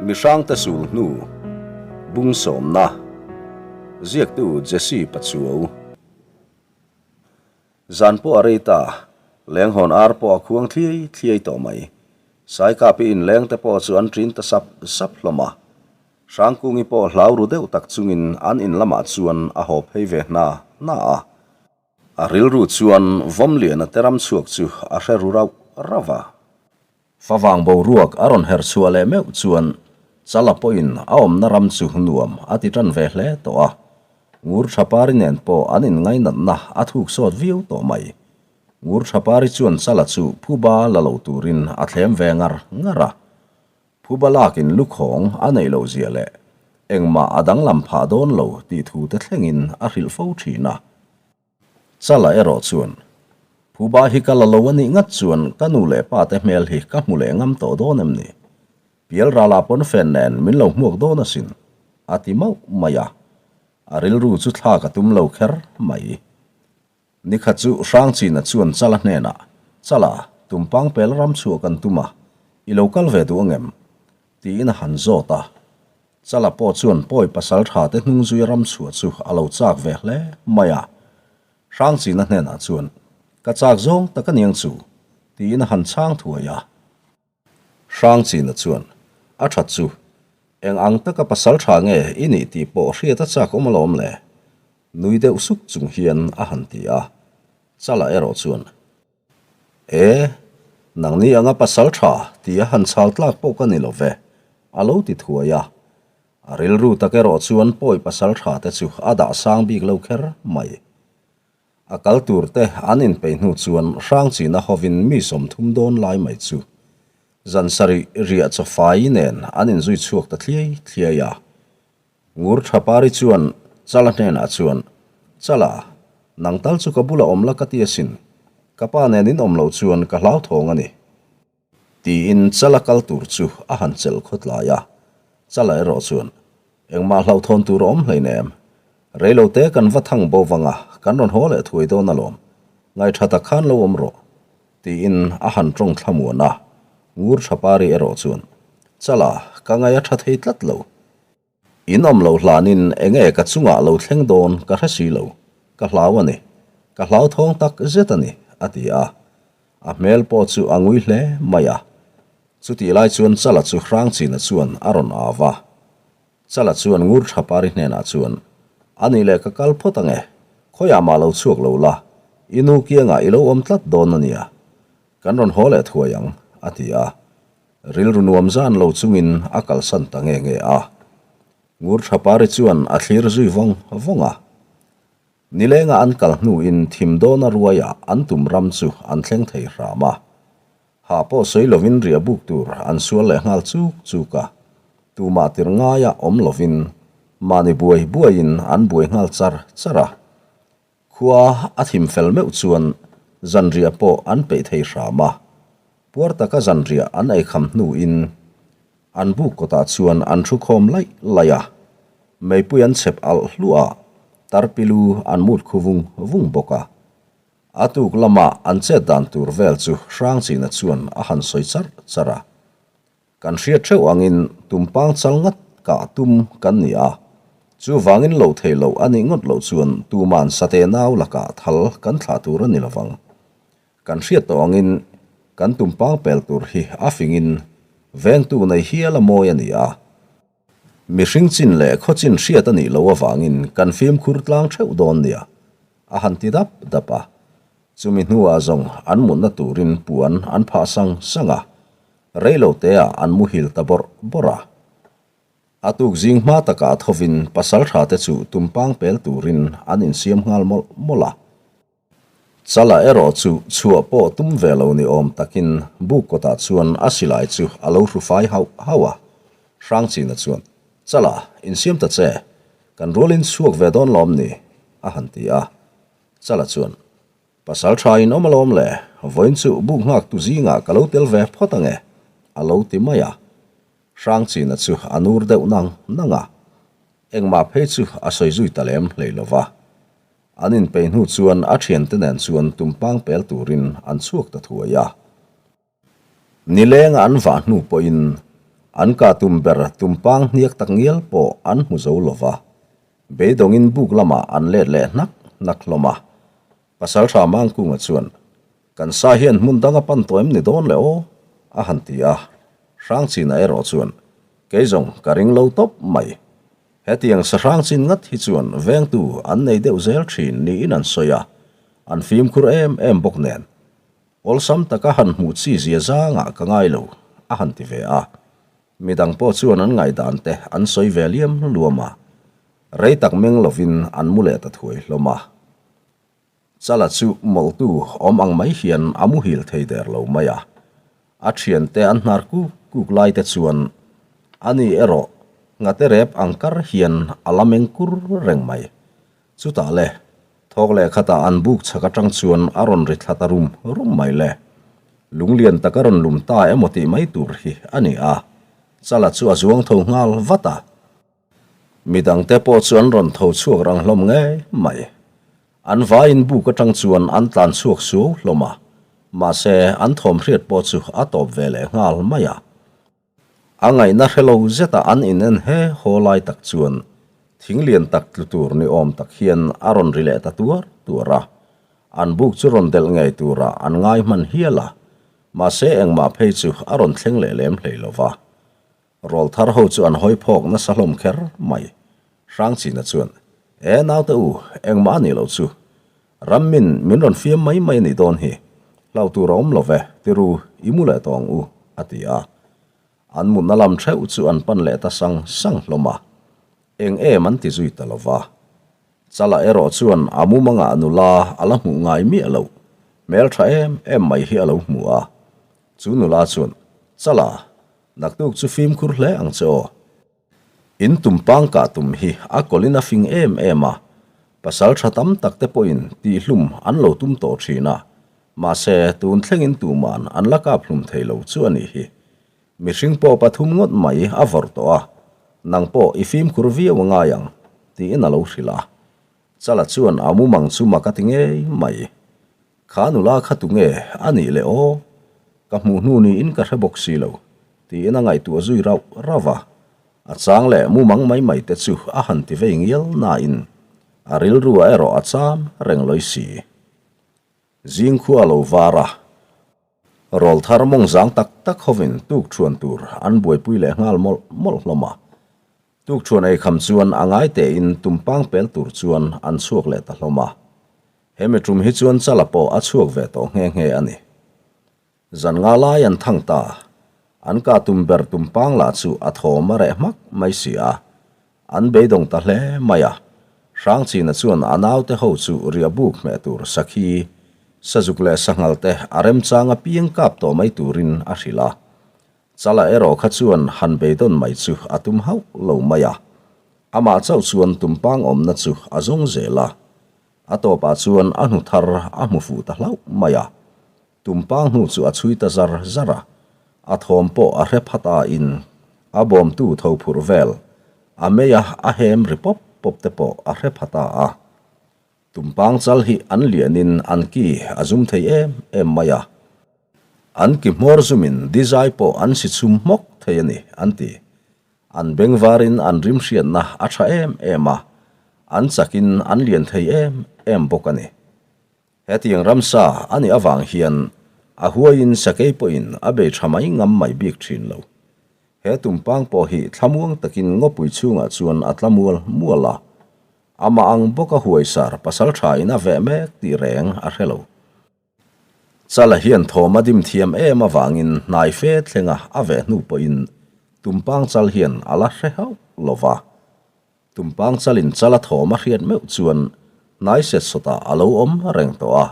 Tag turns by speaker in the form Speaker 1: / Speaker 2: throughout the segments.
Speaker 1: Mihrangte sul hnu bung sawmna ziaktu Jesse Pachuau. Zan pawh a rei ta, lenghawn ar pawh a khuang thliai thliai tawh mai. Saikapi inlengte pawh chu an ṭin ta sap sap hlawm a. Hrangkungi pawh hlau ru deuh tak chungin an in lamah chuan a haw phei ve hna hna a. A rilru chuan Vawmliana te ram chhuak chu a hre ru rauh rauh a. Favang boruak a rawn her chhuah leh meuh chuan Chala pawhin a awmna ram chu nuam a ti tan ve hle tawh a. Ngur Thapari nen pawh an inngainatna a thuk sawt viau tawh mai. Ngur Thapari chuan Chala chu phuba la lo turin a thlem ve ngar ngar a. Phuba lakin lukhawng a neih loh zia leh engmah a danglam phah dawn lo tih thu te thlengin a hrilh fo thin a. Chala erawh chuan, Phuba hi ka la lo a nih ngat chuan ka nu leh pa te hmel hi ka hmu leh ngam tawh dawn em ni? Pial rala pawn fen nen min lo hmuak dawn asin, a ti mauh mai a. A rilru chu thlak a tum lo kher mai. Nikhat chu Hrangchina chuan Chala hnenah, Chala, tumpang pel ram chhuah kan tum a, i lo kal ve duh angem? tiin a han zawt a. Chala pawh chuan pawi pasal tha te hnung zui ram chhuah chu a lo chak ve hle mai a. Hrangchina hnenah chuan, Ka chak zawng tak aniang chu, tiin a han chhang thuai a. Hrangchina chuan, A that chu, eng ang taka pasal tha nge i nih tih pawh hriat a chak awm alawm le, nui deuh suk chung hian a han ti a. Chala erawh chuan, E, nangni anga pasal tha ti a han chhal tlak pawh ka ni lo ve, a lo ti thuai a. A rilru tak erawh chuan pawi pasal tha te chu a dah sang bik lo kher mai. A kal tur te an inpeih hnu chuan Hrangchina hovin mi 30 dawn lai mai chu zan sarih riah chawfai nen an inzui chhuak ta thliai thliai a. Ngur Thapari chuan Chala hnenah chuan, Chala, nang tal chu ka bula awm la ka ti asin. Ka pa nen in awm loh chuan ka hlauthawng a ni. Tiin Chala kal tur chu a han chelh khawtlai a. Chala erawh chuan, Engmah hlauhthawn tur a awm hleinem. Reilote kan va thang bo vang a, kan rawn haw leh thuai dawn alawm. Ngaihṭha tak khan lo awm rawh. Tiin a han ṭawng thlamuan a. Ngur Thapari erawh chuan, Chala, ka ngaih a ṭha thei tlat lo. In awm loh hlanin enge ka chungah lo thleng dawn ka hre si lo, ka hlau a ni, ka hlauthawng tak zet a ni, a ti a. A hmel pawh chu a ngui hle mai a. Chutih lai chuan Chala chu Hrangchina chuan a rawn au va. Chala chuan Ngur Thapari hnenah chuan, A nih leh ka kal phawt ange, khawiah mah lo chhuak lo la, i nu kiangah i lo awm tlat dawn a nia. Kan rawn haw leh thuai ang, a ti a. Rilru nuam zan lo chungin a kalsan ta nge nge a. Ngur Thapari chuan a thlir zui vawng vawng a. Nilenga an kal hnuin thim dawna ruaiah an tum ram chu an thleng thei hram a. Ha pawh sawi lovin riah buk tur an sual leh nghal chuk chuk a. Tumah tir ngaia awm lovin mahni buai buaiin an buai nghal char char a. Khua a thim fel meuh chuan zanriah pawh an peih thei hram a, puar taka zanriah an ei kham hnuin an buk kawtah chuan an thu khawm laih laih a, meipui an chhep alh hluah a, tarpilu an mut khu vung vung bawk a. A tuk lama an chet dan tur vel chu Hrangchina chuan a han sawi charh charh a. Kan hriat theuh angin tumpang chal ngat kah tum kan ni a, chuvangin lo thei loh a nih ngawt loh chuan tuman sate nau lakah thal kan thlah tur a ni lovang. Kan hriat tawh angin kan tumpang pel tur hi a fingin vengtu nei hial a mawi a ni a. Mihring chin leh khaw chin hriat a nih loh avangin kan fimkhur tlang theuh dawn nia, a han ti dap dap a. Chumi hnuah zawng an mutna turin puan an phah sang sang a, Reiloteah an muhil ta bawrh bawrh a. A tuk zing hma takah thovin pasaltha te chu tumpang pel turin an insiam nghal mawlh mawlh a. Chala erawh chu chhuah pawh tum ve lo ni awm takin buk kawtah chuan a silai chu a lo hru fai hauh hauh a. Hrangchina chuan, Chala, insiam ta che, kan rualin chhuak ve dawn lawm ni? a han ti a. Chala chuan, Pasal tha in awm alawm le, vawiin chu buk nghak tu zingah ka lo tel ve phawt ange, a lo ti mai a. Hrangchina chu a nur deuh nang nang a, engmah phei chu a sawi zui ta lem hlei lo va. An inpeih hnu chuan a thiante nen chuan tumpang pel turin an chhuak ta thuai a. Nilenga an vah hnu pawhin An kah tum ber tumpang hniak tak ngial pawh an hmu zo lo va. Beidawngin buk lamah an let leh hnak hnak hlawm a. Pasalṭha Mangkunga chuan, Kan sa hian hmun dang a pan tawh em ni dawn le aw? a han ti a. Hrangchina erawh chuan, Kei zawng ka ring lo tawp mai. Hetiang sa hrangchin ngat hi chuan vengtu an nei deuh zel thin niin an sawi a, an fimkhur em em bawk nen. Awlsam taka han hmuh chi zia zangah ka ngai lo, a han ti ve a. Midang pawh chuan an ngaihdan te an sawi ve liam luam a, rei tak meng lovin an mu leh ta thuai hlawm a. Chala chu mawlhtu awm ang mai hian a muhil thei der lo mai a, a thiante an hnar kuk kuk lai te chuan ani erawh nghate rep ang kar hian a la meng kur reng mai. Chutah le, thawk leh khatah an buk chhak atang chuan a rawn ri thla ta rum rum mai le. Lunglian tak a rawn lum ta emaw tih mai tur hi a ni a, Chala chu a zuang tho nghal vat a. Midangte pawh chu an rawn tho chhuak rang hlawm ngei mai. An vaiin buk atang chuan an tlan chhuak suau hlawm a, mahse an thawm hriat pawh chu a tawp ve leh nghal mai a. A ngaihna hre lo zeta an inen he haw lai tak chuan thing lian tak tlu tur ni awm tak hian a rawn ri leh ta tuar tuar a. An buk chu rawn delh ngei turah an ngai hman hial a, mahse engmah phei chu a rawn thleng leh lem hlei lo va. Rawl thar ho chu an hawi phawk nasa hlawm kher mai. Hrangchina chuan, E naute u, engmah a nih loh chu. Ram min min rawn fiam mai mai a nih dawn hi. Hlauh tur a awm lo ve, tiru, i mu leh tawh ang u, a ti a. An mutna lam theuh chu an pan leh ta sang sang hlawm a. Eng em an ti zui ta lo va. Chala erawh chuan a mumangah nula a la hmuh ngai miah loh, hmeltha em em mai hi a lo hmu a. Chu nula chuan, Chala, naktuk chu fimkhur hle ang che aw. In tum pang kah tum hi a kawlin a fing em em a, pasal tha tam tak te pawhin tihhlum an lo tum tawh thin a, mahse tun thlengin tuman an la kap hlum thei lo chu a nih hi. Mihring pawh pathum ngawt mai a vawrh tawh a, nang pawh i fimkhur viau a ngai ang, tiin a lo hrilh a. Chala chuan a mumang chu mak a ti ngei mai. Kha nula kha tunge a nih le aw? Ka hmuh hnu niin ka hre bawk si lo, tiin a ngaihtuah zui rauh rauh a. A chang leh mumang mai mai te chu a han ti vei ngial nain a rilru ah erawh a cham reng lawi si. Zing khua a lo var a, rawl thar mawng zang tak tak hovin tuk thuan tur an buaipui leh nghal mawlh mawlh hlawm a. Tukṭhuan ei kham chuan a ngai tein tumpang pel tur chuan an chhuak leh ta hlawm a. He miṭum hi chuan Chala pawh a chhuak ve tawh nghe nghe a ni. Zan nga lai an thang ta. An kah tum ber tumpang lah chu a thawm a reh hmak mai si a. An beidawng ta hle mai a. Hrangchina chuan a naute ho chu riahbuk hmeh tur sakhi, sazuk leh sanghal te a remchang apiang kap tawh mai turin a hrilh a. Chala erawh kha chuan han beidawn mai chu a tum hauh lo mai a, amah chauh chuan tumpang awmna chu a zawng zel a. A tawpah chuan a hnu thar a hmu fuh ta hlauh mai a. Tumpang hnu chu a chhui ta zar zar a, a thawm pawh a hre phat a in a bawmtu tho phurh vel, a mei a a hem ri pawp pawp te pawh a hre phat a a. Tumpang chal hi an lianin an ki a zum thei em em mai a. An ki hmawr zumin dizai pawh an si chhum hmawk thei a ni, an ti. An bengvarin an rim hriatna a tha em em a, an chakin an lian thei em em bawk a ni. Hetiang ramsa a nih avang hian a huaiin sakei pawhin a bei tha mai ngam mai bik thin lo. He tumpang pawh hi thlamuang takin ngawpui chhungah chuan a tla mual mual a, amah ang bawka huaisar pasal thain a veh mek tih reng a hre lo. Chala hian thawm a dim thiam em avangin hnai fe thlenga a veh hnu pawhin Tumpang chal hian a la hre hauh lo va. Tumpang chalin chala thawm a hriat meuh chuan hnai set sawtah a lo awm reng tawh a.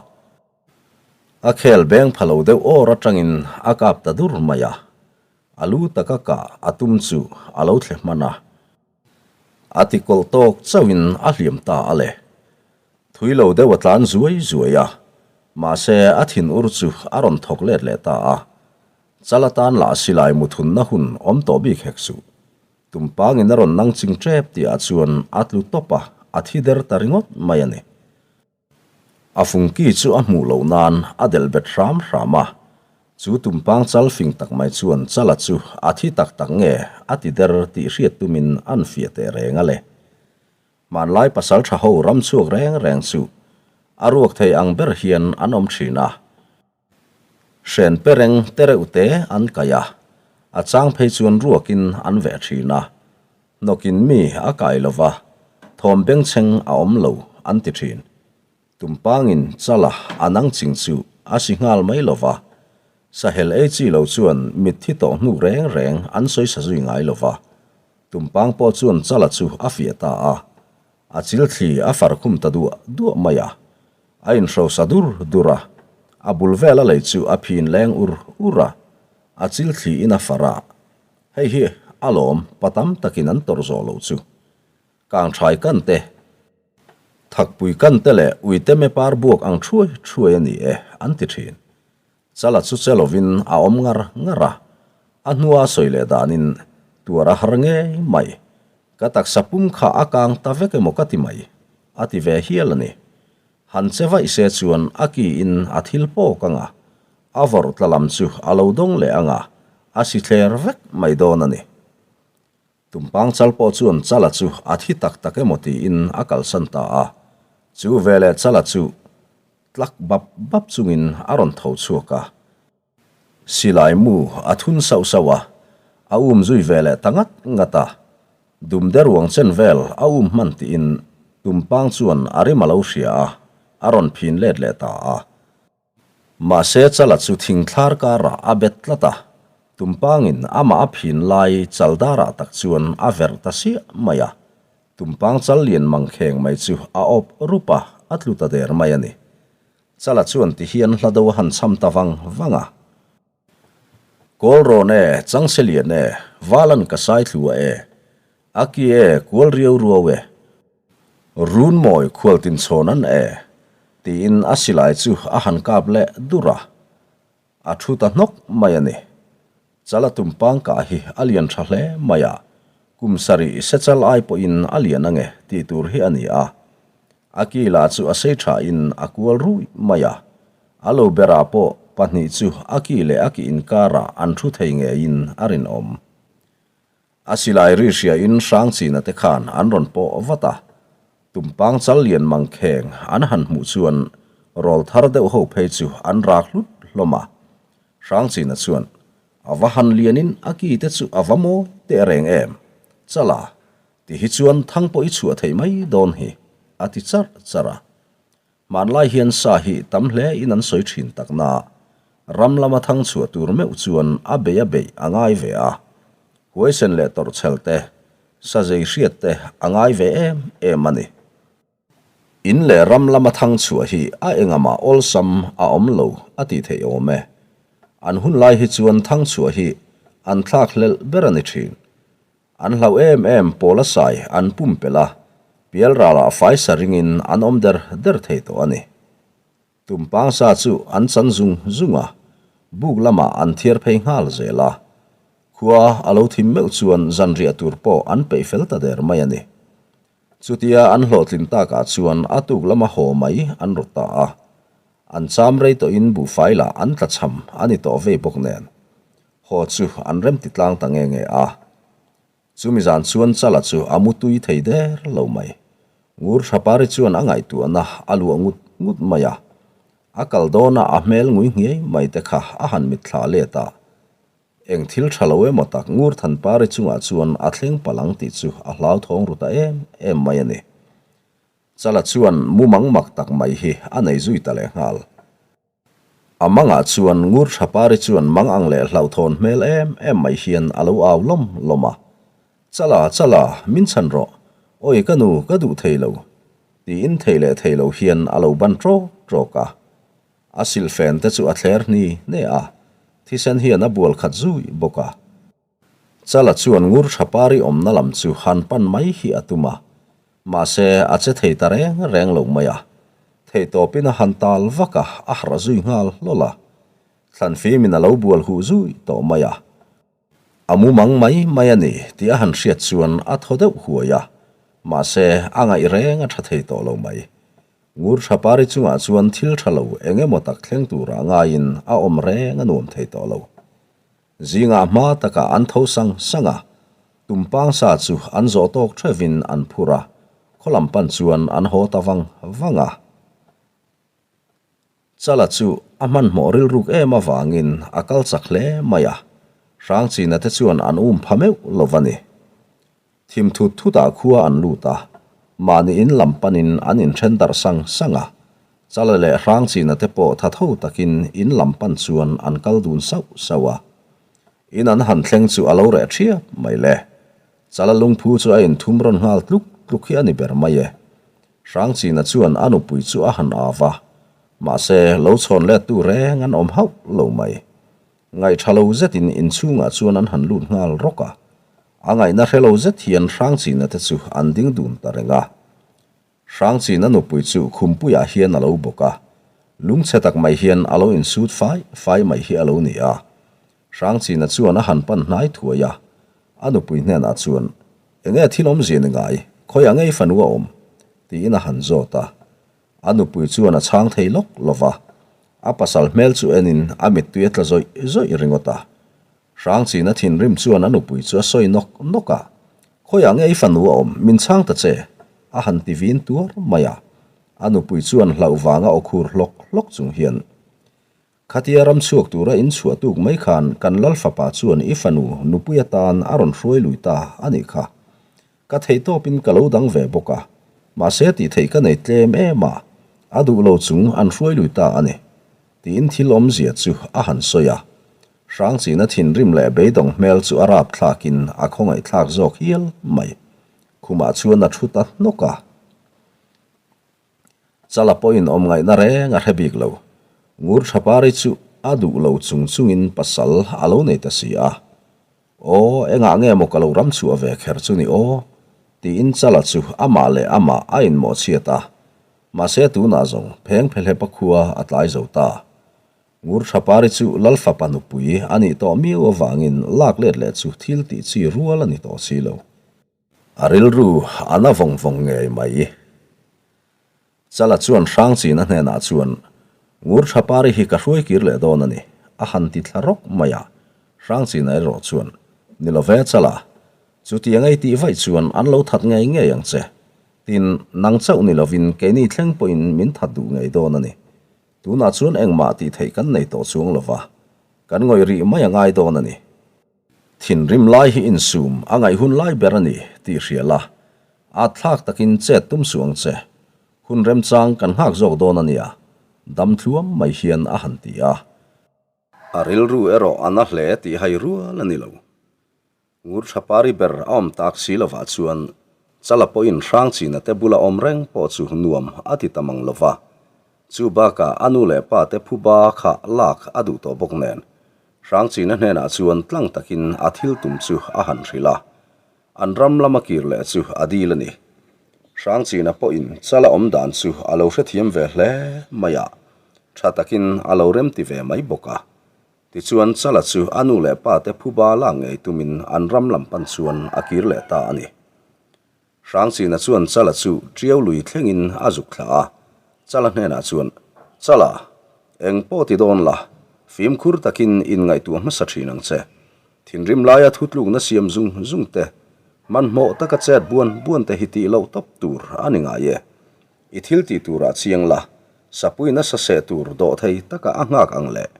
Speaker 1: A khel beng pha lo deuh awr atangin a kap ta dur mai a. A lu taka kah a tum chu a lo thle hman a. A ti kawlh tawk chauhin a hliam ta a le. Thui lo deuh a tlan zuai zuai a, mahse a thin ur chu a rawn thawk let leh ta a. Chal atan lah silai muthunna hun awm tawh bik hek suh. Tumpangin a rawn nang ching tep tihah chuan a tlu tawp a, a thi der ta ringawt mai a ni. A fungki chu a hmuh loh nan a delh bet hram hram a. Chu tumpang chal fing tak mai chuan Chala chu a thi tak tak nge a ti der tih hriat tumin an fiah teh reng a le. Hmanlai pasal tha ho ram chhuak reng reng chu a ruak thei ang ber hian an awm thin a. Hren pereng te reuh te an kaih a, a chang phei chuan ruakin an veh thin a. Hnawkin mi a kai lo va, thawm bengchheng a awm lo an ti thin. Tumpangin chala a nang ching chu a si nghal mai lo va, sahel ei chi lo chuan mitthi tawh hnu reng reng an sawi sa zui ngai lo va. Tumpang pawh chuan chala chu a fiah ta a, a chil thli a far khum ta duah duah mai a, a inhrosa dur dur a, a bul vel a lei chu a phin leng ur ur a, a chil thli in a far a, hei hi a lawm pa tam takin an tawrh zawh loh chu. Kangthai kan te, Thakpui kan te leh uiteme par buak ang thuai thuai a ni e, an ti thin. Chala chu che lovin a awm ngar ngar a, a hnua sawi leh danin tuar a har ngei mai. Ka taksa pum kha a kang ta vek emaw ka ti mai, a ti ve hial a ni. Han che vaih se chuan a ki in a thil pawk ang a, a vawrh tla lam chu a lo dawng leh ang a, a si thler vek mai dawn a ni. Tumpang chal pawh chuan Chala chu a thi tak tak emaw tiin a kalsan ta a. Chu veleh Chala chu tlak bap bap chungin a rawn tho chhuak a. Silai mu a thun sauh sauh a, a um zui veleh ta ngat ngat a. Dumde ruang chen vel a um hman tiin Tumpang chuan a rim a lo hria a, a rawn phin let leh ta a. Mahse Chala chu thingthlar karah a bet tlat a, Tumpangin amah a phin lai Chaldarah tak chuan a verh ta siah mai a. Tumpang chal lian mangkheng mai chu a awp rup a, a tlu ta der mai a ni. Chala chuan tihian hla do a han cham ta vang vang a. Kawl rawn e, changse lian e, Valan ka sai thlua e, a ki e, kual riau ruau e, run mawi khual tin chhawn an e, tiin a silai chu a han kap leh dur a, a thu ta hnawk mai a ni. Chala tumpang kah hi a lian tha hle mai a, kum sarih sechal ai pawhin a lian ange tih tur hi a ni a. A ki lah chu a sei thain a kual rui mai a, a lo berah pawh pahnih chu a ki leh a ki inkarah an thu thei ngeiin a rinawm. A silai ri hriain Hrangchina te khan an rawn pawh vat a, tumpang chal lian mangkheng an han hmuh chuan rawl thar deuh ho phei chu an rak hlut hlawm a. Hrangchina chuan, A va han lianin a ki te chu a va mawi teh reng em? Chala, Ti hi chuan thang pawh i chhuah theih mai dawn hi, a ti charh charh a. Hmanlai hian sa hi tam hle in an sawi thin tak na, ram lama thang chhuah tur meuh chuan a bei a beih a ngai ve a. Huaisen leh tawrhchhel te, sa zei hriat te a ngai ve em em a ni. In leh ram lama thang chhuah hi a engahmah awlsam a awm lo a tih theih awm e. An hun lai hi chuan thang chhuah hi an thlak hlelh ber a ni thin. An hlauh em em pawl a sai an pumpelh a, pialralah faisa ringin an awm der der thei tawh a ni. Tumpang sa chu an chan zung zung a, buk lamah an thiar phei nghal zel a. Khua a lo thim meuh chuan zanriah tur pawh an peih fel ta der mai a ni. Chutia an hlawhtlin takah chuan a tuk lama haw mai an rawt ta a. An cham rei tawhin buhfai lah an tlachham a ni tawh vei bawk nen. Haw chu an rem ti tlang ta nge nge a. Chumi zan chuan Chala chu a mu tui thei der lo mai. Ngur Thapari chuan a ngaihtuahna a luah ngut ngut mai a. A kal dawna a hmel ngui nghiai mai te kha a han mitthla let a. Eng thil tha lo emaw tak Ngur Thanpari chungah chuan a thleng palh ang tih chu a hlauthawng ru ta em em mai a ni. Chala chuan mumang mak tak mai hi a nei zui ta lehnghal. A mangah chuan Ngur Thapari chuan mang ang leh hlauhthawn hmel em em mai hian a lo au lawm lawm a. Chala, chala, min chhan rawh. Awi ka nu, ka duh thei lo. Tiin thei leh thei lo hian a lo ban ṭawk ṭawk a. A silhfen te chu a thler hni hne a, thisen hian a bual khat zui bawk a. Chala chuan Ngur Thapari awmna lam chu han pan mai hi a tum a, mahse a che thei ta reng reng lo mai a. Theihtawpin a han tal vak a, a harh zui nghal hlawl a. Thlanfimin a lo bual huh zui tawh mai a. A mumang mai mai a ni tih a han hriat chuan a thaw deuh huai a, mahse a ngaih reng a tha thei tawh lo mai. Ngurthapari chungah chuan thil tha lo eng emaw tak thleng turah ngaiin a awm reng a nuam thei tawh lo. Zingah hma takah an tho sang sang a, tumpang sa chu an zawh tawk theuhin an phur a, khaw lam pan chuan an haw ta vang vang a. Chala chu a hmanhmawh rilruk em avangin a kal chak hle mai a, Hrangchina te chuan an um pha meuh lo va ni. Thim thut thutah khua an lut a, mahni in lam panin an inthen darh sang sang a, Chala leh Hrangchina te pawh tha tho takin in lam pan chuan an kal dun sauh sauh a. In an han thleng chu a lo reh thiap mai le. Chala lungphu chu a inthum rawn nghal tluk tluk hi a ni ber mai e. Hrangchina chuan a nupui chu a han av a, mahse lo chhawn lettu reng an awm hauh lo mai. Ngaihṭha lo zetin inchhungah chuan an han lut nghal rawk a, a ngaihna hre lo zet hian Hrangchina te chu an ding dun ta reng a. Hrangchina nupui chu khumpuiah hian a lo bawk a, lungchhe tak mai hian a lo insut fai fai mai hi a lo ni a. Hrangchina chuan a han pan hnai thuai a, a nupui hnenah chuan, Enge thil awmzia ni ngai, khawiah ngei fanu a awm? tiin a han zawt a. A nupui chuan a chhang thei lawk lo va, a pasal hmel chu enin a mittui a tla zawih zawih ringawt a. Hrangchina thinrim chuan a nupui chu a sawi nawk nawk a, Khawiah ngei fanu a awm, min chhang ta che, a han ti vin tuar mai a. A nupui chuan hlauh vanga aw khur hlawk hlawk chung hian, Khatia ram chhuak tura in chhuah tuk mai khan kan lal fapa chuan i fanu nupui atan a rawn hruai lui ta a nih kha. Ka theih tawpin ka lo dang ve bawk a, mahse tih theih ka nei tlem em a, a duh lo chung an hruai lui ta a ni, tiin thil awmzia chu a han sawi a. Hrangchina thinrim leh beidawng hmel chu a rap thlakin a khawngaih thlak zawk hial mai. Khumah chuan a thu ta hnawk a. Chala pawhin awm ngaihna reng a hre bik lo. Ngur Thapari chu a duh lo chung chungin pasal a lo nei ta si a. Aw, engah nge maw ka lo ram chhuah ve kher chu ni aw? tiin Chala chu amah leh amah a inmawhchhiat a. Mahse tunah zawng pheng phehlepa khua a tlai zo ta. Ngur Thapari chu Lalfapa nupui a nih tawh miau avangin lak let leh chu thil tih chi rual a ni tawh si lo. A rilru a na vawng vawng ngei mai. Chala chuan Hrangchina hnenah chuan, Ngur Thapari hi ka hruai kir leh dawn a ni, a han ti thla rawk mai a. Hrangchina erawh chuan, Ni lo ve Chala, chutiang ei tih vaih chuan an lo that ngei ngei ang che. Tin, nang chauh ni lovin keini thleng pawhin min that duh ngei dawn a ni. Tunah chuan engmah tih theih kan nei tawh chuang lo va, kan ngawih rih mai a ngai dawn a ni. Thinrim lai hi insum a ngaih hun lai ber a ni tih hria la, at thlak takin chet tum suh ang che. Hun remchang kan nghak zawk dawn a nia, dam thluam mai hian a han ti a. A rilru erawh a na hle tih hai rual a ni lo. Ngur Thapari ber a awm tak si lovah chuan Chala pawhin Hrangchina te bula awm reng pawh chu nuam a ti ta mang lo va. Chu bakah a nu leh pa te phuba kha lak a duh tawh bawk nen, Hrangchina hnenah chuan tlang takin a thil tum chu a han hrilh a. An ram lama kir leh chu a dil a ni. Hrangchina pawhin Chala awm dan chu a lo hrethiam ve hle mai a, tha takin a lo remti ve mai bawk a. Tichuan Chala chu a nu leh pa te phuba lak ngei tumin an ram lam pan chuan a kir leh ta a ni. Hrangchina chuan Chala chu Tiau lui thlengin a zuk thla a, Chala hnenah chuan, Chala, eng pawh ti dawn la, fimkhur takin inngaihtuah hmasa thin ang che. Thinrim laia thutlukna siam zung zung te, hmanhmawh taka chet buan buan te hi tih loh tawp tur a ni ngai e. I thil tih turah chiang la, sapui nasa seh tur dawhthei taka a nghak ang leh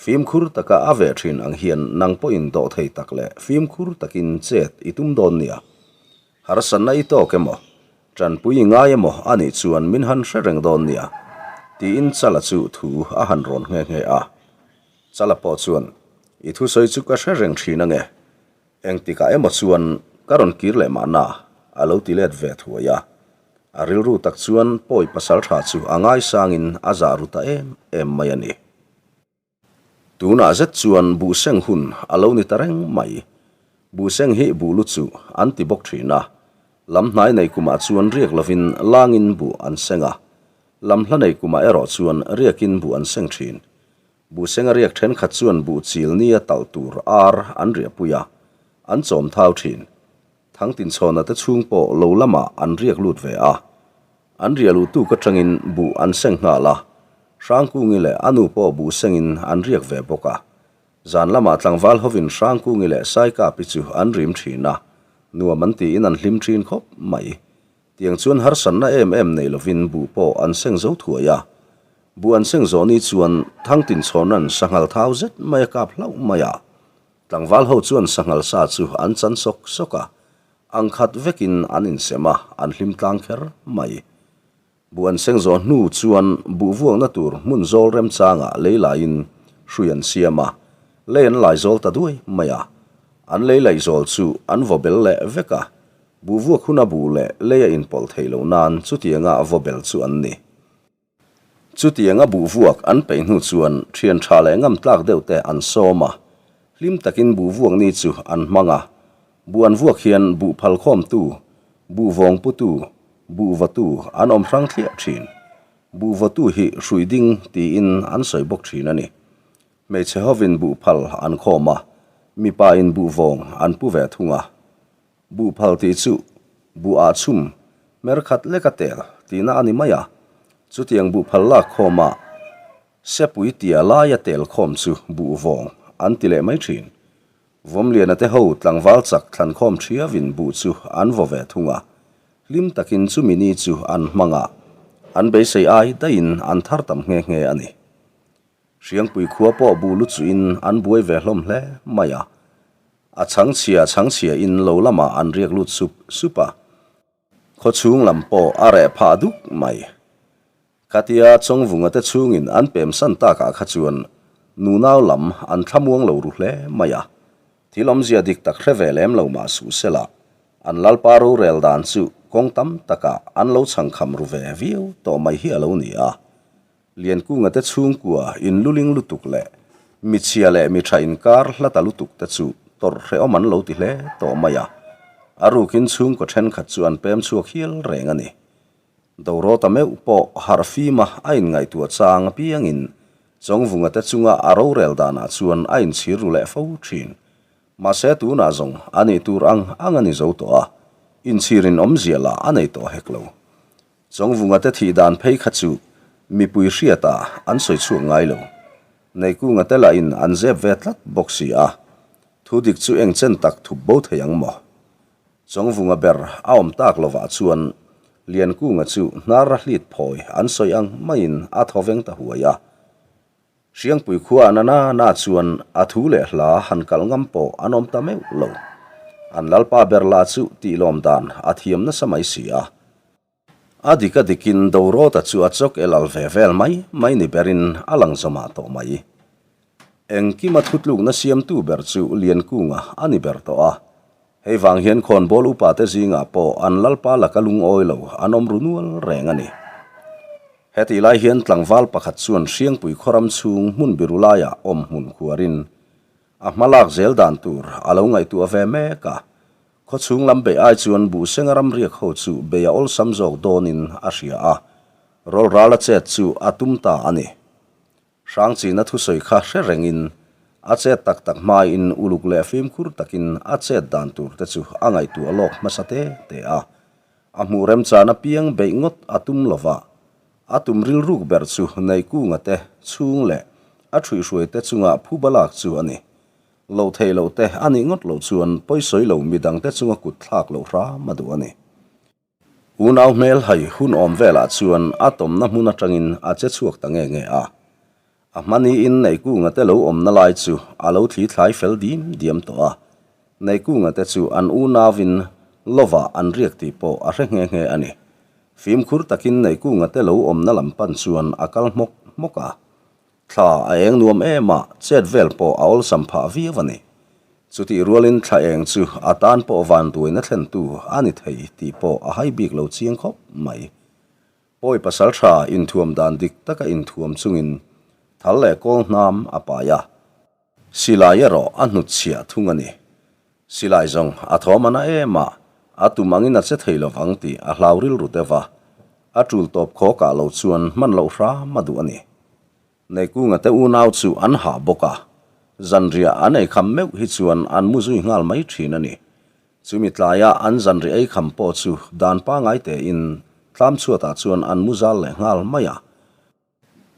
Speaker 1: fimkhur taka a veh thin ang hian nang pawhin dawhthei tak leh fimkhur takin chet i tum dawn nia. Harsatna i tawk emaw, tanpui i ngai emaw a nih chuan min han hre reng dawn nia, tiin Chala chu thu a han rawn nghe nghe a. Chala pawh chuan, I thusawi chu ka hre reng thin ange, engtikah emaw chuan ka rawn kir leh mahna, a lo ti let ve thuai a. A rilru tak chuan pawi pasal tha chu a ngaisangin a zah ru ta em em mai a ni. Tunah zet chuan buhseng hun a lo ni ta reng mai. Buhseng hi buh lu chu an ti bawk thin a. Lam hnai nei kumah chuan riak lovin langin buh an seng a. Lam hla nei kumah erawh chuan riakin buh an seng thin. Buhsenga riak thenkhat chuan buh chil nia talh tur ar an riahpui a, an chawm thau thin. Thangtinchhawna te chhung pawh lo lamah an riak lut ve a. An riah luh tuk atangin buh an seng nghal a, Hrangkungi leh a nu pawh buh sengin an riak ve bawk a. Zan lamah tlangval hovin Hrangkungi leh Saikapi chu an rim thin a, nuam an tiin an hlim thin khawp mai. Tiang chuan harsatna em em nei lovin buh pawh an seng zo thuai a. Buh an seng zawh ni chuan Thangtinchhawna'n sanghal thau zet mai a kap hlauh mai a. Tlangval ho chuan sanghal sa chu an chan sawk sawk a, ang khat vekin an insem a, an hlim tlang kher mai. Buh an seng zawh hnu chuan buh vuakna tur hmun zawl remchangah lei laiin hrui an siam a, lei an lai zawl ta duai mai a. An lei laih zawl chu an vaw bel leh vek a, buh vuak huna buh leh lei a inpawlh theih loh nan chutianga vaw bel chu an ni. Chutianga buh vuak an peih hnu chuan thian tha leh ngam tlak deuh te an sawm a, hlim takin buh vuak ni chu an hmang a. Buh an vuak hian buh phal khawmtu, buh vawng putu, buh vawtu an awm hrang thliah thin. Buh vawtu hi hrui ding tiin an sawi bawk thin a ni. Hmeichhe hovin buh phal an khawm a, mipa in buh vawng an pu ve thung a. Buh phal tih chu buh ah chhum hmer khat lek a tel tihna a ni mai a, chutiang buh phal lak khawma sepui tia laia tel khawm chu buh vawng an ti leh mai thin. Vawmliana te ho tlangval chak thlan khawm thiavin buh chu an vaw ve thung a, hlim takin chumi ni chu an hmang a, an beisei ai daihin an thar tam nghe nghe a ni. Hriangpui khua pawh buh lu chuhin an buai ve hlawm hle mai a. A chhangchhia chhangchhia in lo lamah an riak lut sup sup a, khawchhung lam pawh a reh phah duk mai. Khatia Chawngvunga te chhungin an pemsan takah kha chuan nunau lam an thlamuang lo ru hle mai a, thil awmzia dik tak hre ve lem lo mah suh sela, an lalpa rorel dan chu kawng tam takah an lo chhangkham ru ve viau tawh mai hi a lo ni a. Liankunga te chhungkua inluling lutuk leh michhia leh mitha inkar hla ta lutuk te chu tawrh hrehawm an lo ti hle tawh mai a, a rukin chhungkaw thenkhat chu an pem chhuak hial reng a ni. Dorawta meuh pawh harh fima a inngaihtuah chang apiangin Chawngvunga te chunga a rorel danah chuan a inchhir ru leh fo thin. Mahse tunah zawng a nih tur ang ang a ni zo tawh a, inchhirin awmzia lah a nei tawh hek lo. Chawngvunga te thih dan phei kha chu mipui hriatah an sawi chhuak ngai lo. Neikunga te lahin an zep ve tlat bawk si a, thu dik chu eng chen tak thup bo thei ang maw? Chawngvunga ber a awm tak lovah chuan Liankunga chu hnar a hlit phawi an sawi ang maiin a thaw veng ta huai a. Hriangpui khua na na na chuan a thu leh hla han kal ngam pawh an awm ta meuh lo. An lalpa ber lah chu tih lawm dan a thiam nasa mai si a. A dik a dikin Dorawta chu a chawk el al ve vel mai mai ni berin a lang zawmah tawh mai. Engkima thutlukna siamtu ber chu Liankunga a ni ber tawh a. Hei vang hian khawnbawl upate zingah pawh an lalpa laka lungawi lo an awm ru nual reng a ni. Hetih lai hian tlangval pakhat chuan Hriangpui khawram chhung hmun biru laiah awm hmun khuarin a hma lak zel dan tur a lo ngaihtuah ve mek a. Khawchhung lam beih ai chuan Buhsenga ram riak ho chu bei a awlsam zawk dawnin a hria a, rawlrala chet chu a tum ta a ni. Hrangchina thusawi kha hre rengin, a chet tak tak hmain uluk leh fimkhur takin a chet dan tur te chu a ngaihtuah lawk hmasa te te a. A hmuh remchan apiang beih ngawt a tum lova, a tum rilruk ber chu Neihkunga te chhung leh a ṭhuihhruai te chunga phuba lak chu a ni. Loh theih loh te a nih ngawt loh chuan pawisawi lo midangte chunga kut thlak loh hram a duh a ni. Unau hmel hai hun awm velah chuan a tawmna hmun atangin a che chhuak ta nge nge a. A hmaniin Neihkunga te lo awmna lai chu a lo thli thlai fel dim diam tawh a. Neihkunga te chu an unauin lovah an riak tih pawh a hre nghe nghe a ni. Fimkhur takin Neihkunga te lo awmna lam pan chuan a kal hmawk hmawk a. Thla a eng nuam em a, chet vel pawh a awlsam phah viau a ni. Chutih rualin thla eng chu a tan pawh vanduaina thlentu a ni thei tih pawh a hai bik lo chiang khawp mai. Pawi pasal tha inthuam dan dik taka inthuam chungin thal leh kawl hnam a pai a. Silai erawh a hnutchhiah thung a ni. Silai zawng a thawm a na em a, a tum angin a che thei lovang tih a hlau rilru deuh a. A tul tawp khawkah lo chuan hman loh hram a duh a ni. Neikunga te unau chu an hah bawk a, zanriah an eikham meuh hi chuan an mu zui nghal mai thin a ni. Chumi tlaia an zanriah eikham pawh chu dan pangngai tein. Thlam chhuatah chuan an mu zal leh nghal mai a.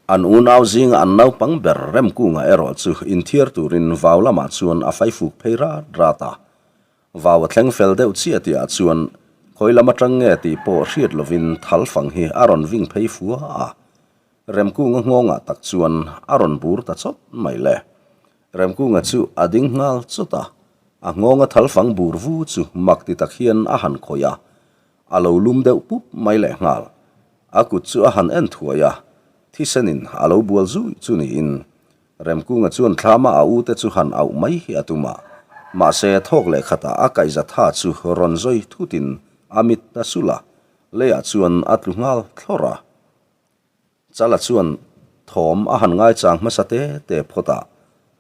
Speaker 1: An unau zinga an naupang ber Remkunga erawh chu inthiar turin vau lamah chuan a faifuk phei rat rat a. Vau a thleng fel deuh chiah tihah chuan khawi lam atang nge tih pawh hriat lovin thal fang hi a rawn ving phei fua a. Remkunga nghawngah tak chuan a rawn bur ta chawt mai le. Remkunga chu a ding nghal chawt a, a nghawnga thal fang bur vu chu mak ti tak hian a han khawih a, a lo lum deuh pup mai leh nghal. A kut chu a han en thuai a, thisenin a lo bual zui chu niin Remkunga chuan thlama a ute chu han auh mai hi a tum a, mahse thawk leh khatah a kaihza tha chu rawn zawi thutin a mit ta sulh a, leiah chuan a tlu nghal thlawrh a. Chala chuan thawm a han ngaichang hmasa te te phawt a,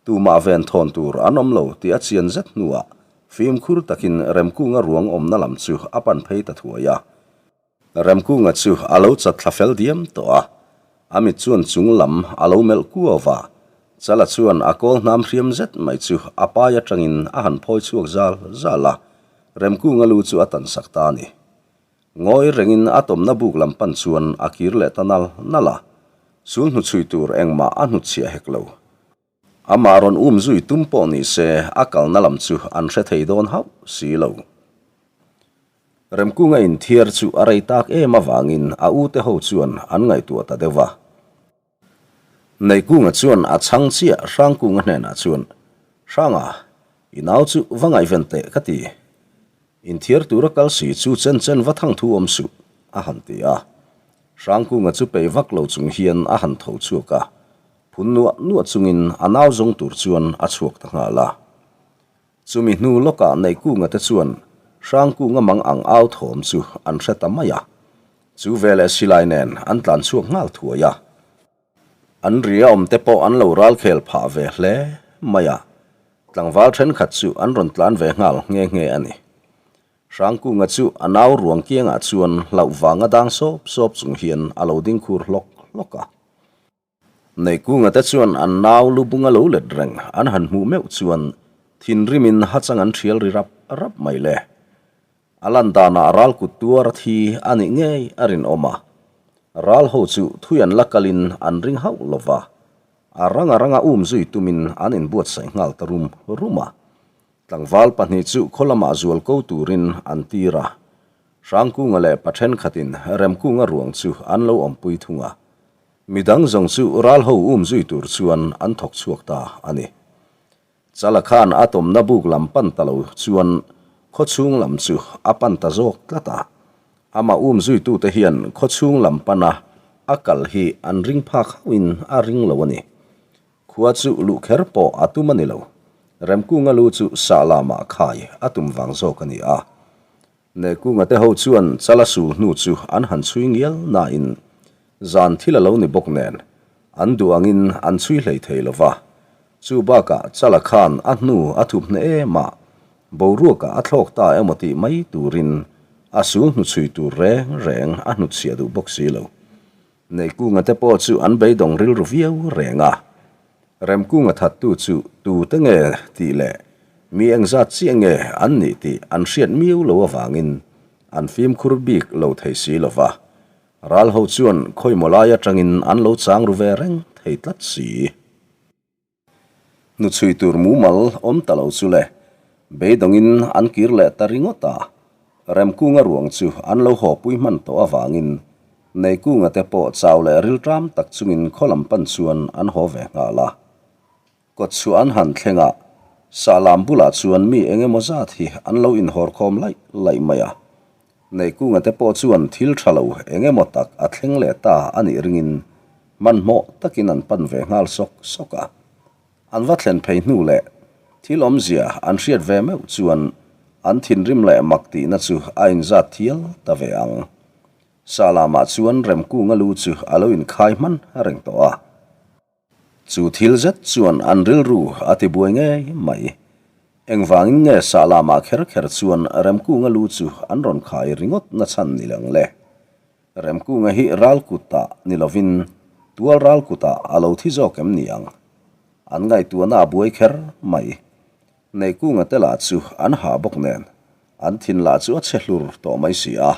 Speaker 1: tumah ven thawn tur an awm lo tih a chian zet hnuah fimkhur takin Remkunga ruang awmna lam chu a pan phei ta thuai a. Remkunga chu a lo chat thla fel diam tawh a, a mit chuan chung lam a lo melh kuau va, Chala chuan a kawl hnam hriam zet mai chu a pai atangin a han phawi chhuak zal zal a, Remkunga lu chu a tansak ta a ni. Ngawi rengin a tawmna buk lam pan chuan a kir leh ta nal nal a, sul hnuchhui tur engmah a hnutchhiah hek lo. Amah rawn um zui tum pawh ni se a kalna lam chu an hre thei dawn hauh si lo. Remkunga inthiar chu a rei tak em avangin a ute ho chuan an ngaihtuah ta deuh a. Neihkunga chuan a chhang chiah Hrangkunga hnenah chuan, Hranga, i nau chu va ngaihven teh ka ti. Inthiar tura kal si chu chen chen va thang thu awm suh, a han ti a. Hrangkunga chu peih vak lo chung hian a han tho chhuak a, phun nuah nuah chungin a nau zawng tur chuan a chhuak ta nghal a. Chumi hnu lawkah Neihkunga te chuan Hrangkunga mang ang au thawm chu an hre ta mai a. Chu veleh silai nen an tlan chhuak nghal thuai a. An ria awm te pawh an lo ral khel phah ve hle mai a. Tlangval thenkhat chu an rawn tlan ve nghal nghe nghe a ni. Hrangkunga chu a nau ruang kiangah chuan hlauh vanga dang sawp sawp chung hian a lo ding khur hlawk hlawk a. Neihkunga te chuan an nau lu bunga lo let reng an han hmuh meuh chuan thinrimin hachang an thial ri rap rap mai le. A lan danah ral kut tuar thi a nih ngei a rinawm a. Ral ho chu thui an la kalin an ring hauh lo va, a ranga ranga um zui tumin an inbuatsaih nghal ta rum rum a. Tlangval pahnih chu khaw lamah zual ko turin an tir a. Hrangkunga leh pa thenkhatin Remkunga ruang chu an lo awmpui thung a. Midang zawng chu ral ho um zui tur chuan an thawk chhuak ta a ni. Chala khan a tawmna buk lam pan ta lo chuan khaw chhung lam chu a pan ta zawk tlat a. Amah um zuitute hian khaw chhung lam pana a kal hi an ring phak hauhin a ring lo a ni. Khua chu luh kher pawh a tum a ni lo. Remkunga lu chu sah lamah khai a tum vang zawk a ni a. Nekunga te ho chuan Chala sul hnu chu an han chhui ngial nain zan thil a lo ni bawk nen an duh angin an chhui hlei thei lo va. Chu bakah Chala khan a hnu a thup hneh em a, boruakah a thlawk ta emaw tih mai turin a sul hnu chhui tur reng reng a hnutchhiah duh bawk si lo. Neihkunga te pawh chu an beidawng rilru viau reng a. Remkunga thattu chu tute nge tih leh mi engzat chiah nge an nih tih an hriat miau lo avangin an fimkhur bik lo thei si lo va. Ral ho chuan khawimaw lai atangin an lo chang ru ve reng thei tlat si. Hnuchhui tur mumal awm ta lo chu le, beidawngin an kir leh ta ringawt a. Remkunga ruang chu an lo hawpui hman tawh avangin Neikunga te pawh chau leh rilṭam tak chungin khaw lam pan chuan an haw ve nghal a. Kawtchhuah an han thleng a, Sahlam bulah chuan mi eng emaw zat hi an lo inhawrkhawm laih laih mai a. Neikunga te pawh chuan thil ṭha lo eng emaw tak a thleng leh ta a nih ringin Hmanhmawh takin an pan ve nghal sawk sawk a. An va thlen phei hnu leh thil awmzia an hriat ve meuh chuan an thinrim leh mak tihna chu a inzat thial ta ve ang. Sahlamah chuan Remkunga lu chu a lo inkhai hman reng tawh a. Chu thil zet chuan an rilru a tibuai ngei mai. Engvangin nge Sahlamah kher kher chuan Remkunga lu chu an rawn khai ringawt nachhan ni lang le? Remkunga hi ral kutah ni lovin tual ral kutah a lo thi zawk em ni ang? An ngaihtuahna a buai kher mai. Neihkunga te lah chu an hah bawk nen, an thin lah chu a chhe hlur tawh mai si a.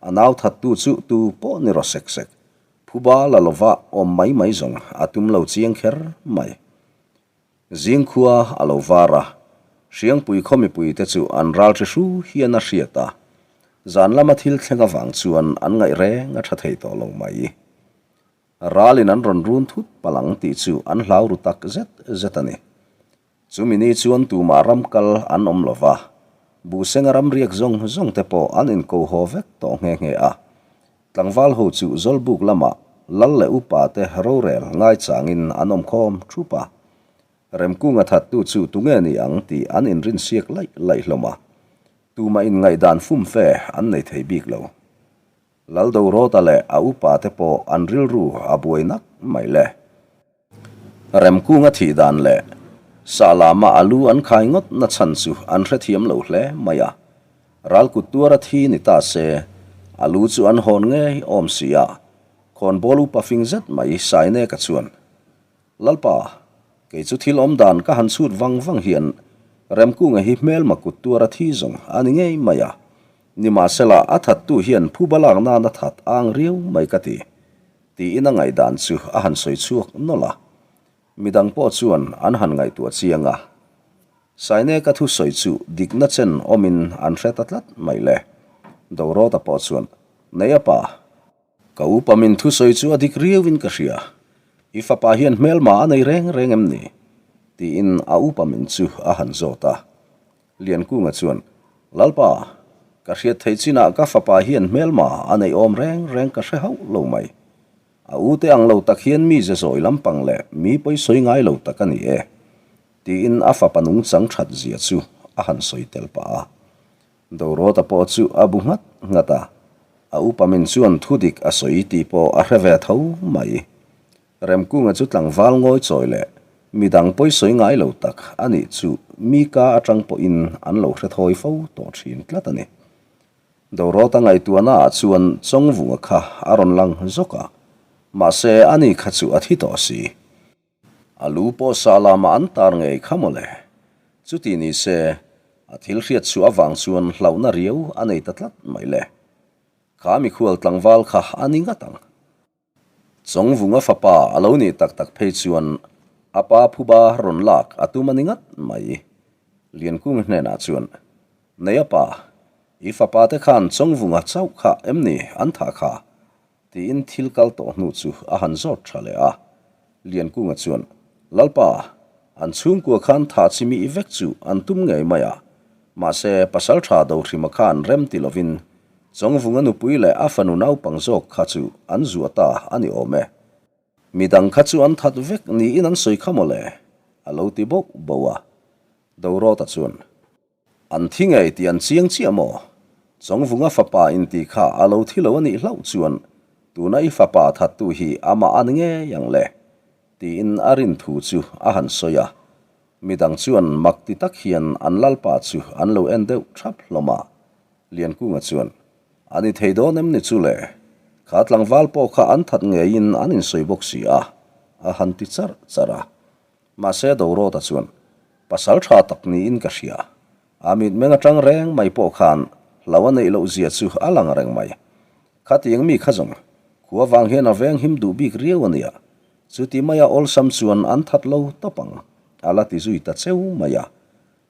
Speaker 1: A nau thattu chu tu pawh ni rawh sek sek. Phuba la lova awm mai mai zawng a tum lo chiang kher mai. Zingkhua a lo var a, Hriangpui khaw mipuite chu an ral hri hru hian a hriat a, zan lama thil thleng avang chuan an ngaih reng a tha thei tawh lo mai. Ralin an rawn run thut palh ang tih chu an hlau ru tak zet zet a ni. Chumi ni chuan tumah ram kal an awm lo va, Buhsenga ram riak zawng zawng te pawh an inko haw vek tawh nghe nghe a. Tlangval ho chu Zawlbuk lamah lal leh upa te rorel ngaichangin an awm khawm thup a. Remkunga thattu chu tunge ni ang tih an inrinsiak laih laih hlawm a. Tumah inngaihdan fumfe an nei thei bik lo. Laldorawta leh a upa te pawh an rilru a buai nak mai le. Remkunga thih dan leh Sahlama a lu an khai ngawt na chhan chu an hrethiam lo hle mai a. Ralkut tuara thi ni ta se, a lu chu an hawn ngei awm si a, khawnbawl upa fing zet mai Saineka chuan, Lalpa, kei chu thil awm dan ka han chhut vang vang hian Remkunga hi hmelma kut tuara thi zawng a ni ngei mai a, nimahsela a thattu hian phuba lak nana that ang riau mai ka ti. Tiin a ngaihdan chu a han sawi chhuak nawlh a, midang pawh chuan an han ngaihtuah chiang a. Saineka thusawi chu dikna chen awmin an hre ta tlat mai le. Dorawta pawh chuan, Nei a pa, ka upa min thusawi chu a dik riauin ka hria, i fapa hian hmelma a nei reng reng em ni? Tiin a upa min chu a han zawt a. Liankunga chuan, Lalpa, ka hriat theih chinah ka fapa hian hmelma a neih awm reng reng ka hre hauh lo mai. A u te ang lo tak hian mi ze zawi lampang leh mi pawisawi ngai lo tak a ni e, tiin a fapa nungchang that zia chu a han sawi tel pah a. Dorawta pawh chu a bu nghat nghat a, a upa min chuan thudik a sawi tih pawh a hre ve tho mai. Remkunga chu tlangval ngawi chawi leh midang pawisawi ngai lo tak a nih chu mi ka atang pawhin an lo hre thawi fo tawh thin tlat a ni. Dorawta ngaihtuahna ah chuan Chawngvunga kha a rawn lang zawk a, mahse ani kha chu a thi tawh si. A lu pawh sa lamah an tar ngei kha mawle. Chuti ni se, a thil hriat chhuah avang chuan hlauhna riau a nei ta tlat mai le. Kha mikhual tlangval kha a ni ngat ang. Chawngvunga fapa a lo nih tak tak phei chuan a pa phuba rawn lak a tum a ni ngat mai. Liankung hnenah chuan, Nei a pa, i fapa te khan Chawngvunga chauh kha em ni an thah kha? tiin thil kal tawh hnu chu a han zawt tha leh a. Liankunga chuan, Lalpa, an chhungkua khan thah chi mi vek chu an tum ngei mai a, mahse pasaltha Dohrima khan rem ti lovin Chawngvunga nupui leh a fanu naupang zawk kha chu an zuah ta a ni awm e. Midang kha chu an that vek niin an sawi kha mawle, a lo ti bauh bauh a. Dorawta chuan, An thi ngei tih an chiang chiah maw? Chawngvunga fapa inti kha a lo thi lo a nih hlauh chuan tuna i fapa thattu hi amah a ni ngei ang le, tiin a rin thu chu a han sawi a. Midang chuan mak ti tak hian an lalpa chu an lo en deuh thap hlawm a. Liankunga chuan, A ni thei dawn em ni chu le? Kha tlangval pawh kha an that ngeiin an insawi bawk si a, a han ti charh charh a. Mahse Dorawta chuan, Pasal tha tak niin ka hria. A mitmeng atang reng mai pawh khan hlo a neih loh zia chu a lang reng mai. Khatiang mi kha zawng, khua vang hian a veng him duh bik riau a nia. Chuti maia awlsam chuan an that lo tawp ang, a la ti zui ta cheu mai a.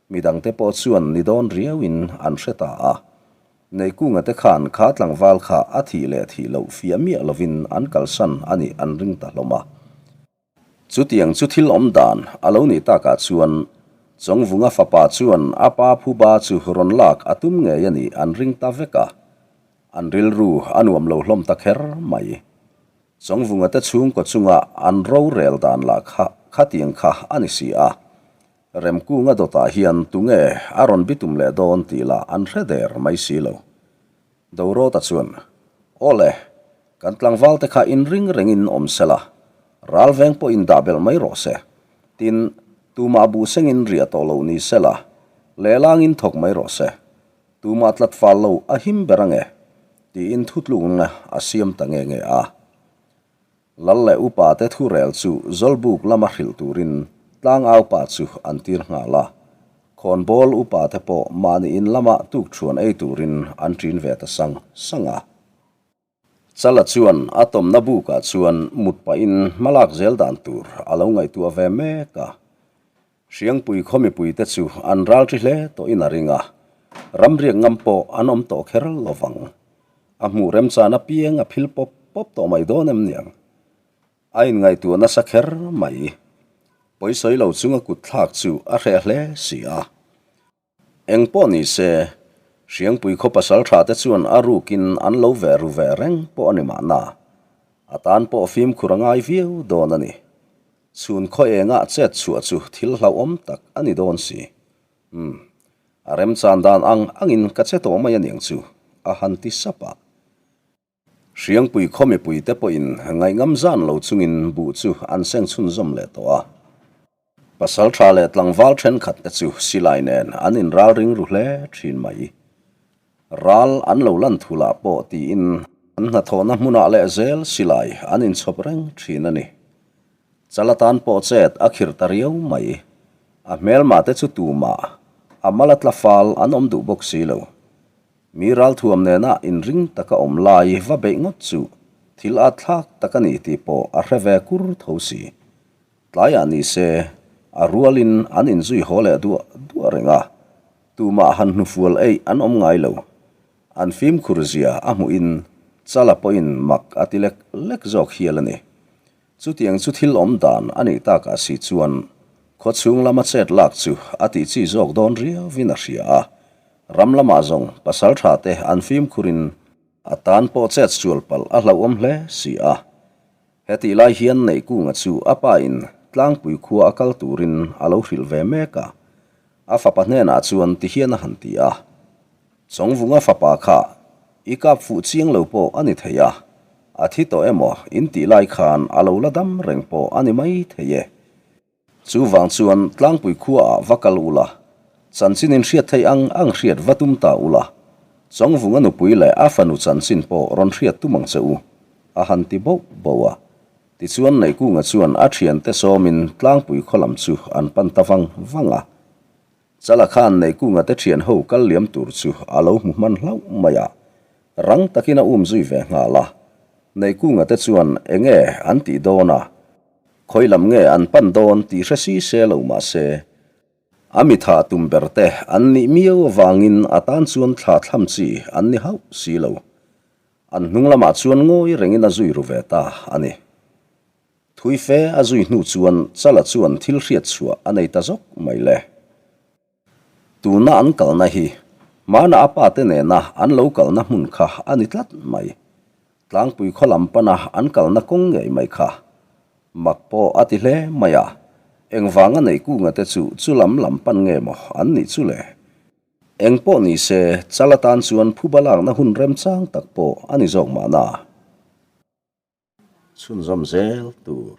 Speaker 1: Midangte pawh chuan ni dawn riauin an hre ta a. Neikunga te khan kha tlangval kha a thih leh thih loh fiah miah lovin an kalsan a nih an ring ta hlawm a. Chutiang chu thil awm dan a lo nih takah chuan Chawngvunga fapa chuan a pa phuba chu rawn lak a tum ngei a nih an ring ta vek a. An rilru a nuam lo hlawm ta kher mai. Chawngvunga te chhungkaw chunga an rorel dan lah kha khatiang kha a ni si a. Remkunga dawtah hian tunge a rawn bitum leh dawn tih lah an hre der mai si lo. Dorawta chuan, Aw le, kan tlangval te kha inring rengin awm se la, ral veng pawh indah belh mai rawh se. Tin, tumah buh sengin riah tawh loh ni se la, lehlangin thawk mai rawh se. Tumah tlat fal lo a him ber ange, tiin thutlukna a siam ta nge nge a. Lal leh upa te thurel chu Zawlbuk lama hrilh turin tlangaupa chu an tir nghal a. Khawnbawl upa te pawh mahni in lama tukṭhuan ei turin an ṭin ve ta sang sang a. Chala chuan a tawmna bukah chuan mut pahin hmalak zel dan tur a lo ngaihtuah ve mek a. Hriangpui khaw mipuite chu an ral ṭi hle tawhin a ring a, ramriak ngam pawh an awm tawh kher lo vang. A hmuh remchan apiang a phil pawp pawp tawh mai dawn em niang? A inngaihtuah nasa kher mai. Pawisawi lo chunga kut thlak chu a hreh hle si a. Eng pawh ni se, Hriangpui khaw pasal tha te chuan a rukin an lo ve ru ve reng pawh a ni mahna. A tan pawh fimkhur a ngai viau dawn a ni. Chhun khaw engah chet chhuah chu thil hlauhawm tak a ni dawn si. Umm, a remchan dan ang angin ka che tawh mai a niang chu, a han ti sap a. Hriangpui khaw mipuite pawhin ngaihngam zan lo chungin buh chu an seng chhunzawm leh tawh a. Pasal tha leh tlangval thenkhat te chu silai nen an inral ring ru hle thin mai. Ral an lo lan thulah pawh tiin an hnathawhna hmunah leh zel silai an inchhawp reng thin a ni. Chala tan pawh chet a khirh ta riau mai. A hmelma te chu tumah a mal a tla fal an awm duh bawk si lo. Mi ralthuam nena inring taka awm lai va beih ngawt chu thil at thlak tak a ni tih pawh a hre ve kur tho si. Tlaiah ni se, a rualin an inzui haw leh duah duah reng a, tumah han hnufual eih an awm ngai lo. An fimkhur zia a hmuhin Chala pawhin mak a ti lek lek zawk hial a ni. Chutiang chu thil awm dan a nih takah si chuan khawchhung lama chet lak chu a tih chi zawk dawn riauin a hria a, ram lamah zawng pasal tha te an fimkhurin a tan pawh chet sual palh a hlauhawm hle si a. Hetih lai hian Neihkunga chu a pa in tlangpui khua a kal turin a lo hrilh ve mek a, a fapa hnenah chuan tihian a han ti a. Chawngvunga fapa kha i kap fuh chiang lo pawh a ni thei a, a thi tawh emaw in tih lai khan a lo la dam reng pawh a ni mai thei e. Chuvang chuan tlangpui khuaah va kal ula, chanchin in hriat theih ang ang hriat va tum ta ula, Chawngvunga nupui leh a fanu chanchin pawh rawn hriat tum ang che u, a han ti bauh bauh a. Tichuan Neihkunga chuan a thiante sawmin tlangpui khaw lam chu an pan ta vang vang a. Chala khan Neihkunga te thian ho kal liam tur chu a lo hmu hman hlauh mai a, rang takin a um zui ve nghal a. Neihkunga te chuan enge an tih dawn a, khawi lam nge an pan dawn tih hre si se lo mah se, a mi tha tum ber te an nih miau avangin a tan chuan thla thlam chi an ni hauh si lo. An hnung lamah chuan ngawi rengin a zui ru ve ta a ni. Thui fe a zui hnu chuan Chala chuan thil hriat chhuah a nei ta zawk mai le. Tuna an kalna hi hmana a pate nena an lo kalna hmun kha a ni tlat mai. Tlangpui khaw lam pana an kalna kawng ngei mai kha. Mak pawh a ti hle mai a, engvanga Neihkunga te chu chu lam lam pan nge maw an nih chu le? Eng pawh ni se, Chala tan chuan phuba lakna hun remchang tak pawh a ni zawk mahna. Chhunzawm zel tur.